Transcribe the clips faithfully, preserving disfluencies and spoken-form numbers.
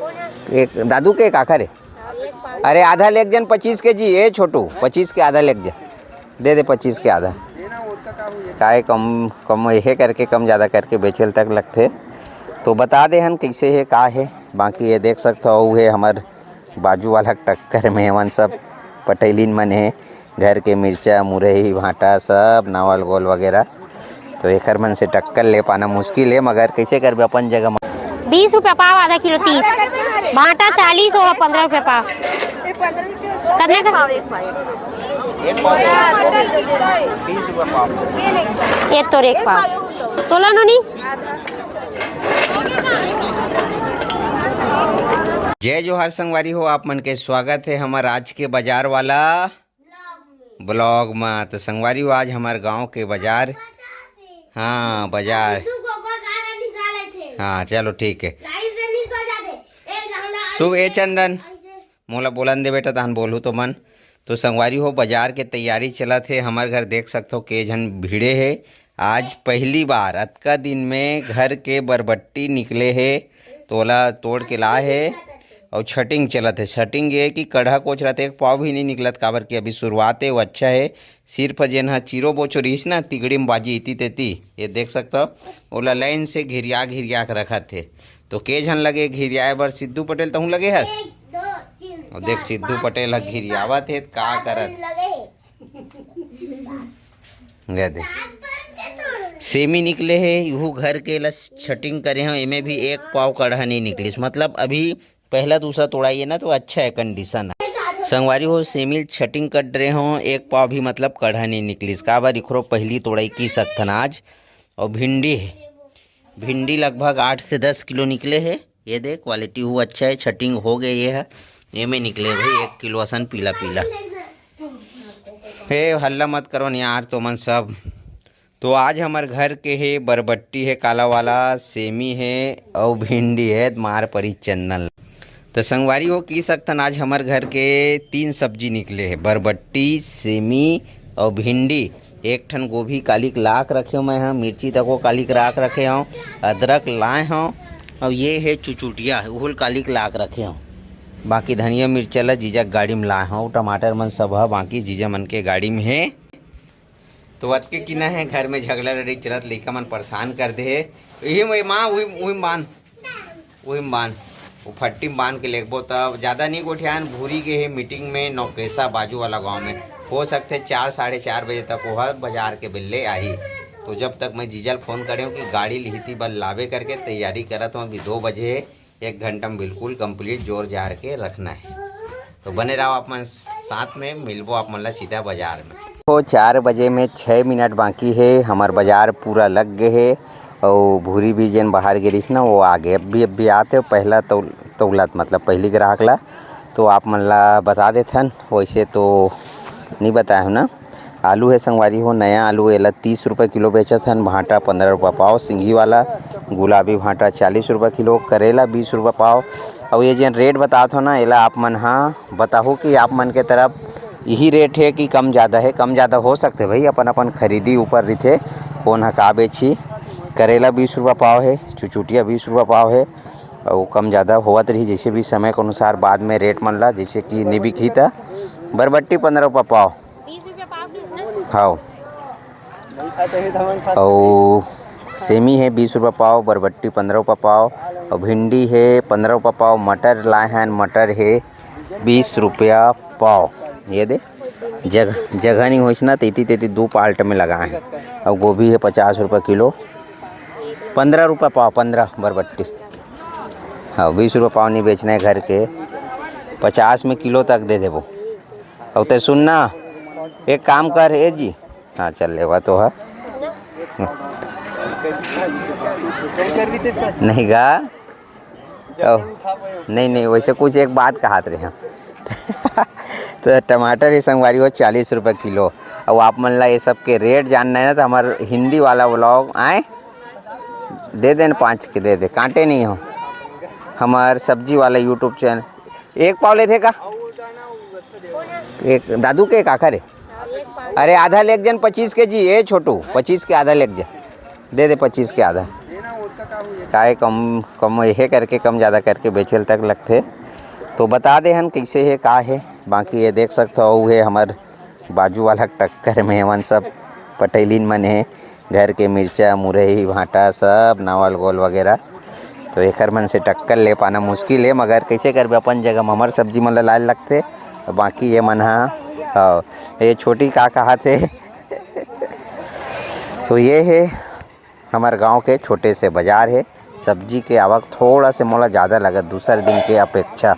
एक दादू के काखर हे? अरे आधा लेग जन पच्चीस के जी, ए छोटू, पच्चीस के आधा लेग जा, दे दे पच्चीस के आधा। काय कम कम, एहे करके कम ज़्यादा करके बेचेल तक लगथे। तो बता दे हन कैसे हे, का हे। बाकी ये देख सकथो, अउ हे हमर बाजू वाला टक्कर में हमन सब पटेलिन मन हे, घर के मिर्चा, मुरई, भांटा, सब नावल गोल वगैरह। तो एकर मन से टक्कर ले पाना मुश्किल हे, मगर कैसे करबे अपन जगह म। बीस रुपया पाव, आधा किलो तीस, भांटा चालीस और पंद्रह रुपया पाव। कतना का? ये तोर एक पाव। तोला नोनी। जय जोहार संगवारी हो, आप मन के स्वागत हे हमर आज के बाजार वाला ब्लॉग में। तो संगवारी हो, आज हमर गांव के बाजार, हाँ बाजार, हाँ चलो ठीक है। शुभ ए चंदन, मोला बोलन दे बेटा, तहन बोलहू तो मन। तो संगवारी हो, बाजार के तैयारी चलत हे हमर घर, देख सकथो के झन भिड़े हे। आज पहली बार अतका दिन में घर के बरबट्टी निकले हे, तो ओला तोड़ के लाए हे। अउ छटिंग चलत हे। छटिंग ये कि कड़हा कोचरा ते एक पाव भी नहीं निकलत, काबर कि अभी शुरुआत हे, वो अच्छा हे। सिर्फ जेन ह चीरो बोचो रहिस ना, तिगड़ी में बाजी इती तेती, ये देख सकथो, ओला लाइन से घिरिया घिरिया के रखत हे। तो के झन लगे घिरियाए बर? सिद्धू पटेल, तहूँ लगे हस? अउ देख, सिद्धू पटेल ह घिरियावत हे, का करत? ये दे, सेमी निकले हे, इहू घर के ला छटिंग करे हंव, एमे भी एक पाव कड़हा नहीं निकलिस। मतलब अभी पहला दूसरा तोड़ाई है ना, तो अच्छा है, कंडीशन है। संगवारी हो, सेमी छटिंग कर रहे हो, एक पाव भी मतलब कड़हा नहीं निकलिस। काबर इखरो पहली तोड़ाई की सकथन आज। और भिंडी है, भिंडी लगभग आठ से दस किलो निकले हे। ये दे, क्वालिटी हु अच्छा है, छटिंग हो गए ये है। ये में निकले भाई एक किलो असन पीला पीला। हे हल्ला मत करो न यार तुमन सब। तो आज हमर घर के हे बरबट्टी हे, काला वाला सेमी हे, अउ भिंडी हे, मार परी चंदन। तो संगवारी हो, की सकथन आज हमर घर के तीन सब्जी निकले हे, बरबट्टी, सेमी अउ भिंडी। एक ठन गोभी कालिक लाख रखे हो मैं ह, मिर्ची तको कालिक राख रखे हो, अदरक लाए हो, अउ ये हे चुचुटिया, उहुल कालिक लाख रखे हो। बाकी धनिया मिर्चा ला जीजा के गाड़ी में लाए हो, टमाटर मन सब ह बाकी जीजा मन के गाड़ी में हे। तो अतके किना हे, घर में झगड़ा लड़ाई चलत, लइका मन परेशान कर दे हे। यही में माँ, वही, वही में बांध, वही में बांध, वो फट्टी में बांध के लेगबो। तब ज़्यादा नहीं गोठियान, भूरी गे हे मीटिंग में नौकेसा बाजू वाला गांव में। हो सकथे चार, साढ़े चार बजे तक वो बाजार के बिल्ले आही। तो जब तक मैं जीजल फोन करे हूँ कि गाड़ी लिहिती बल लावे करके तैयारी करत हूँ, अभी दो बजे हे। एक घंटा में बिल्कुल कंप्लीट जोर जार के रखना है। तो बने रहो आप मन साथ में, मिलबो आप मन ला सीधा बाजार में। तो चार बजे में छः मिनट बाकी है, हमार बाजार पूरा लग गए है। और भूरी भी जेन बाहर गिरिस ना, वो आगे अभी अभी आते हो, पहला तौ-, तौलत मतलब पहली ग्राहक ला। तो आप मन ला बता देथन, वैसे तो नहीं बताए हो ना। आलू हे संगवारी हो, नया आलू, एला तीस रुपये किलो बेचत हन। भांटा पंद्रह रुपये पाव, सिंगी वाला गुलाबी भांटा चालीस रुपये किलो, करेला बीस रुपये पाव। अउ ये जेन रेट बतात हो ना, एला आप मन हा बताहू कि आप मन के तरफ यही रेट है कि कम ज़्यादा है। कम ज़्यादा हो सकते भाई, अपन अपन खरीदी ऊपर रिथे, कौन ह का बेची। करेला बीस रुपये पाव है, चुचुटिया बीस रुपये पाव है, अउ कम ज़्यादा होवत रही जैसे भी समय के अनुसार। बाद में रेट मन ला जैसे कि निबिक ही त बरबट्टी पंद्रह रुपये पाव। बीस रुपया पाव किस ना? हाव। अउ सेमी हे बीस रुपया पाव, बरबट्टी पंद्रह रुपया पाव, अउ भिंडी हे पंद्रह रुपया पाव, मटर लाए हन, मटर हे बीस रुपया पाव। ये दे, जगह, जगह नहीं होइस ना, तेती तेती दो पाल्ट में लगाए हैं। अउ गोभी हे पचास रुपया किलो, पंद्रह रुपया पाव, पंद्रह बरबट्टी। हाँ, बीस रुपया पाव नहीं बेचना है घर के, पचास में किलो तक दे देबो। अउ ते सुन ना, एक काम कर ए जी, हाँ चल लेवा तो है। नहीं गा, ओ, नहीं नहीं, वैसे कुछ एक बात कहत रहे हम। तो टमाटर ये संगवारी हो चालीस रुपये किलो। अब आप मन ला ये सब के रेट जानना है ना, तो हमार हिंदी वाला व्लॉग आए, दे देन, पाँच के दे दे, कांटे नहीं हो। हमार सब्जी वाला यूट्यूब चैनल, एक पाव लेथे का? एक दादू के काखर हे? अरे आधा लेग जन, पच्चीस के जी, ए छोटू, पच्चीस के आधा लेग जा, दे दे पच्चीस के आधा। काय कम कम, एहे करके कम ज़्यादा करके बेचेल तक लगथे। तो बता दे हन, कइसे हे, का हे। बाकी ये देख सकथव, अउ हे हमर बाजू वाला टक्कर में एमन सब पटैलिन मन हे, घर के मिर्चा, मुरई, भांटा, सब नावल गोल वगैरह। तो एकर मन से टक्कर ले पाना मुश्किल हे, मगर कइसे करबे, अपन जगह में हमर सब्जी मन ला लाए लगथे। बाकी ये मन हा, हाँ, ये छोटी का कहाथे। तो ये हे हमर गांव के छोटे से बाजार हे। सब्जी के आवक थोड़ा से मोला ज़्यादा लगत दूसर दिन के अपेक्षा,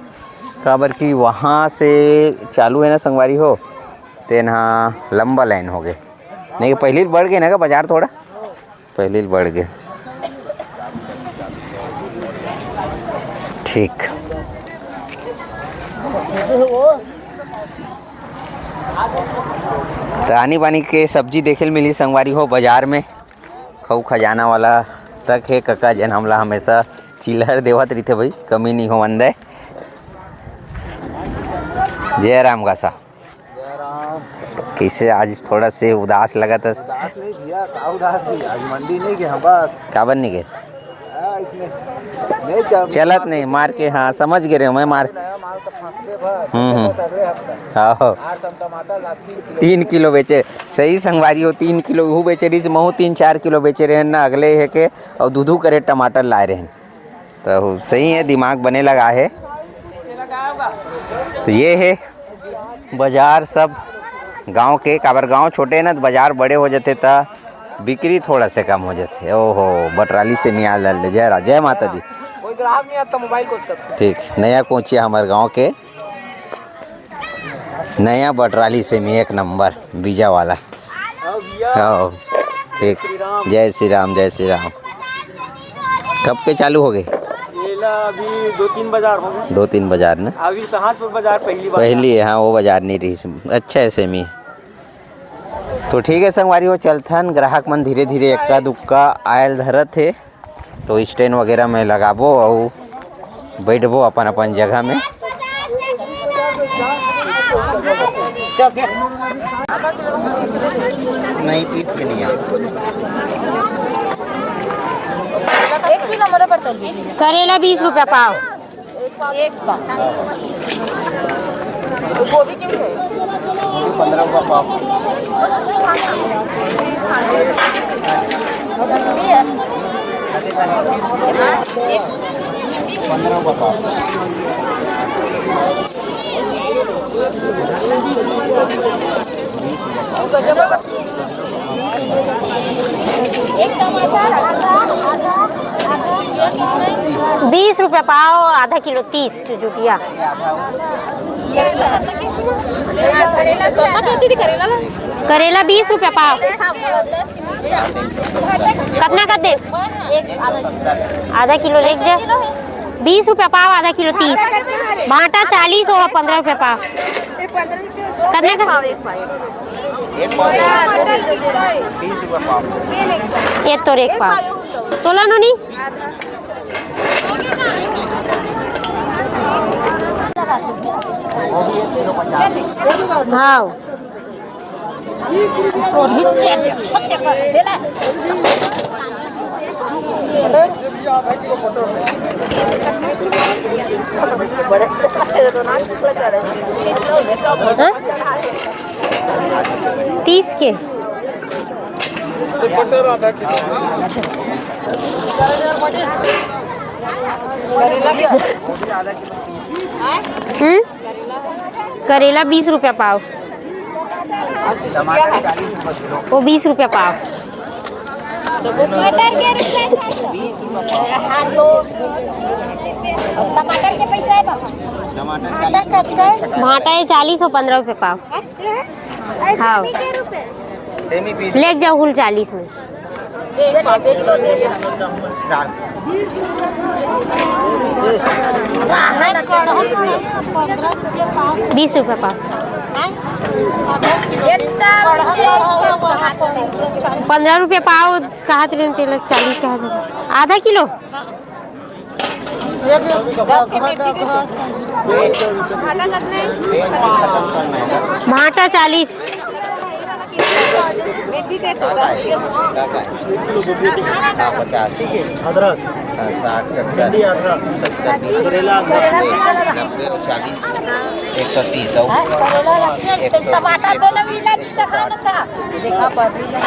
काबर कि वहाँ से चालू हे ना संगवारी हो, तेन हा लंबा लाइन हो गए। नहीं, पहली बढ़ गए ना का बाजार थोड़ा, पहली बढ़ गए। ठीक। त आनी बानी के सब्जी देखे ल मिली संगवारी हो बाजार में। खऊ खजाना वाला तक हे कका, जेन हमला हमेशा चिल्हर देवत रहिथे भाई, कमी नहीं होवन दे। जय राम गासा। जय राम। कइसे आज थोड़ा से उदास लगत हस? उदास नहीं भैया, का उदास जी? आज मंडी नहीं गए हम बस। काबर नहीं गए? हाँ, इसमें नहीं चल-, चलत नहीं, मार के, हाँ, समझ गए रहे हो, मैं मार नया माल तो फंसबे भर, हम्म, हम्म। अगले हफ्ता। हाँ। आज हम टमाटर ला तीन किलो। तीन किलो बेचे, सही संगवारी हो, तीन किलो उहू बेचे रहिस, महू तीन चार किलो बेचे रहे ना, अगले हे के, अउ दू दू करे टमाटर लाए रहे। तो सही है, दिमाग बने लगा है। तो ये है बाजार सब गांव के, काबर गांव छोटे हैं ना, तो बाजार बड़े हो जाते, त बिक्री थोड़ा से कम हो जाते। ओहो, बटराली से मियाँ लाल ले, जय रा-, जय माता दी। कोई ग्राहक नहीं आता, मोबाइल को तक। ठीक, नया कोचिया हमारे गांव के, नया बटराली से में एक नंबर बीजा वाला। आओ भैया। आओ, ठीक। श्री राम। जय श्री राम, जय श्री राम। कब के चालू हो गए? ये ला अभी दो तीन बाजार हो गए। दो तीन बाजार ना? अभी सहारपुर बाजार पहली बार। पहली है, हाँ, वो बाजार नहीं रही। अच्छा है सेमी। तो ठीक है संगवारी हो, चलथन, ग्राहक मन धीरे धीरे एक्का दुक्का आयल धरत हे, तो स्टैंड वगैरह में लगाबो अउ बैठबो अपन अपन जगह में। नहीं, तीस के नहीं है। एक किलो मोरे पर तल दीजिए। करेला बीस रुपया पाव। एक पाव। गोभी क्यों है? पन्द्रह रुपया पाव। पन्द्रह रुपया पाव। बीस रुपया पाव, आधा किलो तीस चुचुटिया। करेला बीस रुपया पाव। कतना कर दे? आधा किलो लेके जा। बीस रुपया पाव, आधा किलो तीस। भांटा चालीस और पन्द्रह रुपया पाव। कतना का? ये तोर एक पाव। तोला नोनी? हाँ। हाँ? तीस के। हम्म? करेला बीस रुपया पाव। वो बीस रुपया पाव। मटर के रुपया है। हाँ, तो टमाटर के पैसा है बाबा। भांटा है चालीस और पन्द्रह रुपया पाव। हाँ। लेके जाओ कुल चालीस में। बीस रुपया पाव। पन्द्रह रुपया पाव कहत रहे, तेला चालीस कहत रहे। आधा किलो। भांटा चालीस। मेथी दे तो दस के। हाँ, पचास। अदरक। हाँ, साठ, सत्तर। भिंडी अठारह। सत्तर, बीस। करेला अठारह। नब्बे और चालीस। एक सौ तीस और हाँ, करेला रखिए, एक सौ टमाटर दे दो, मिला, बीस टका में था। देखा, पड़ रही है।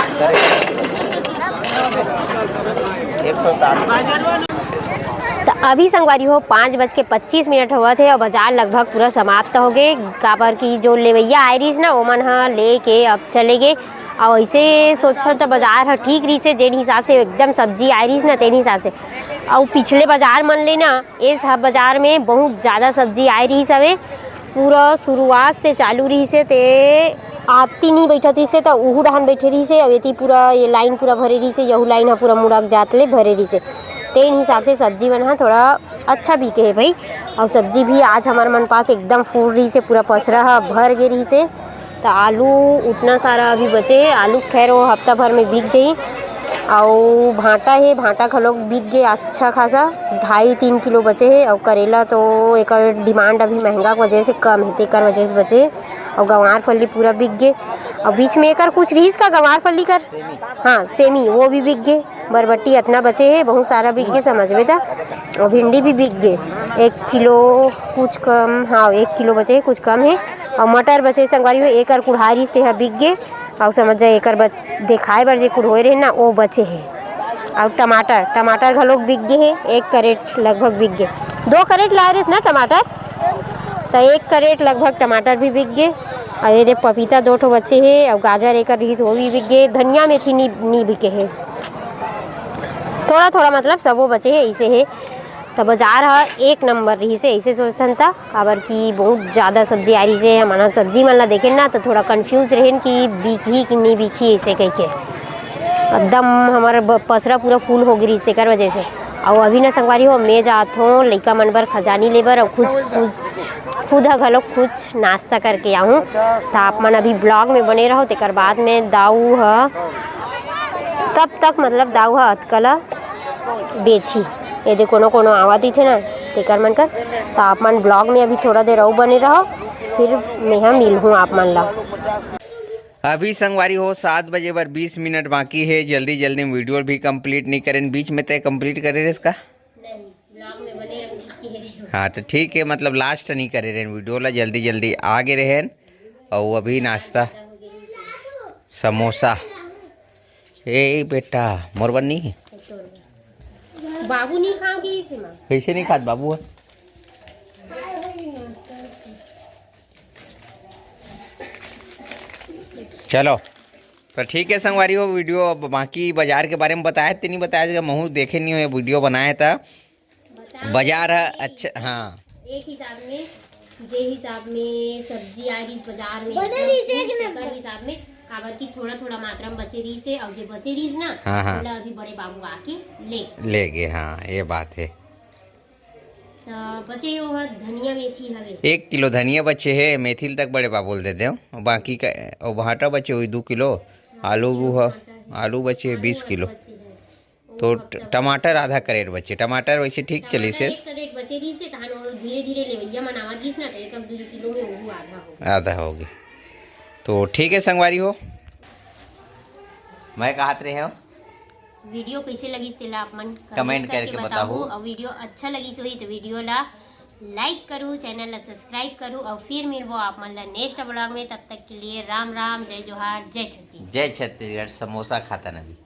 एक सौ साठ। त अभी संगवारी हो, पाँच बज के पच्चीस मिनट होवत हे और बाजार लगभग पूरा समाप्त हो गए, काबर कि जो लेवैया आए रहिस ना, ओमन ह लेके अब चले गए। और ऐसे सोचथन त बाजार ह ठीक रहिस हे, जेन हिसाब से एकदम सब्जी आए रहिस ना, तेन हिसाब से। और पिछले बाजार मन ले ना, इस ह-, बाजार में बहुत ज़्यादा सब्जी आए रहिस हवे। पूरा शुरुआत से चालू रहिस हे, ते आती नहीं बैठत रहिस हे, त उहू डहान बैठे रहिस हे, और एती पूरा ये लाइन पूरा भरे रहिस हे, यहू लाइन ह पूरा मुड़क जात ले भरे रहिस हे। तेन हिसाब से सब्जी मन ह थोड़ा अच्छा बिके हे भाई। और सब्जी भी आज हमर मन पास एकदम फुल रहिस हे, पूरा पसरा ह भर गे रहिस हे। त आलू उतना सारा अभी बचे हे, आलू खैर वो हफ्ता भर में बिक जाही। अउ भांटा हे, भांटा घलोक बिक गे अच्छा खासा, ढाई तीन किलो बचे हे। अउ करेला तो एकर डिमांड अभी महंगा के वजह से कम हे, तेकर वजह से बचे हे। अउ गंवार फली पूरा बिक गे। अउ बीच में एकर कुछ रहिस का गंवार फली कर? हाँ, सेमी, वो भी बिक गे। बरबट्टी अतना बचे हे, बहुत सारा बिक गे, समझबे त। अउ भिंडी भी बिक गे, एक किलो कुछ कम, हाँ, एक किलो बचे हे, कुछ कम हे। अउ मटर बचे, संगवारी हो, एकर कुढ़ारिस तेहा बिक गे। अउ समझ जा, एकर बच-, देखाए बर जे कुढ़ोए रहे ना, वो बचे हे। अउ टमाटर, टमाटर घलोक बिक गे हे, एक कैरेट लगभग बिक गे। दो कैरेट लाए रहिस ना टमाटर, त एक कैरेट लगभग टमाटर भी बिक गे। अउ ये दे पपीता दो ठो बचे हे, अउ गाजर एकर रहिस, वो भी बिक गे। धनिया मेथी नी, नी बिके हे, थोड़ा थोड़ा, मतलब सबो बचे हे, ऐसे हे। त बाजार ह एक नंबर रहिस हे, ऐसे सोचथन त, काबर कि बहुत ज़्यादा सब्जी आ रहिस हे। हमन ह सब्जी मन ला देखेन ना, त थोड़ा कंफ्यूज रहेन कि बिकही कि नहीं बिकही, ऐसे कहिके। एकदम हमर ब-, पसरा पूरा फुल हो गे रहिस, तेकर वजह से। अउ अभी ना संगवारी हो, मैं जात हों लइका मन बर खजानी ले बर, अउ खुद, खुद, खुद ह घलो कुछ नाश्ता करके आहूँ। त आप मन अभी ब्लॉग में बने रहो, तेकर बाद में दाऊ ह, तब तक मतलब दाऊ ह अतका ला बेची। ये दे कोनो कोनो आवत ही थे ना, तेकर मन कर। त आप मन ब्लॉग में अभी थोड़ा देर अउ बने रहो, फिर मेहा मिलहूँ आप मन ला। अभी संगवारी हो, सात बजे बर बीस मिनट बाकी हे। जल्दी जल्दी में वीडियो भी कंप्लीट नहीं करेन, बीच में तय कंप्लीट करे रहे इसका। नहीं, ब्लॉग में बने रहो, ठीक है। हाँ, तो ठीक है, मतलब लास्ट नहीं करे रहेन वीडियो ला, जल्दी जल्दी आगे रहेन। अउ अभी नाश्ता, समोसा। ए बेटा, मोर बर नहीं? बाबू नहीं खाओगी इसे माँ। कैसे नहीं खात बाबू? चलो, तो ठीक है संगवारी हो, वीडियो अब बाकी बाजार के बारे में बताए थे, नहीं बताया, महू देखे नहीं हुए, वीडियो बनाए था। बता बाजार है, एक अच्छा, हाँ। एक हिसाब में, जे हिसाब में सब्जी आ रही बाजार में, बने एकदम नहीं, देख ना। एकर हिसाब में, काबर कि थोड़ा थोड़ा मात्रा में बचे रही से, और जे बचे रही ना, हाँ, हाँ। ओला अभी बड़े बाबू आके ले ले गए, हाँ, ये बात है। त बचे हो ह धनिया मेथी हवे। एक किलो धनिया बचे हे, मेथी ल तक बड़े बाबू ल दे देव। बाकी का, अउ भांटा बचे होही दू किलो, आलू वो ह, आलू बचे हे बीस किलो। बचे हे। तो ट-, टमाटर आधा कैरेट बचे, टमाटर वैसे ठीक चलिस हे। एक कैरेट बचे रहिस हे, तहान वो धीरे-धीरे लेवइया मन आवत गिस ना, त एक अब दू किलो में ओहू आधा हो गे। आधा हो गे। तो ठीक है संगवारी हो, मैं कहत रहे हूँ। वीडियो कैसे लगिस तेला आप मन comment करके बताहू। और वीडियो अच्छा लगिस होही तो वीडियो ला like करू, चैनल ला सब्सक्राइब करू और फिर मिलबो आप मन ला नेक्स्ट ब्लॉग में। तब तक के लिए राम राम, जय जोहार, जय छत्तीसगढ़। जय छत्तीसगढ़। समोसा खाता ना भी।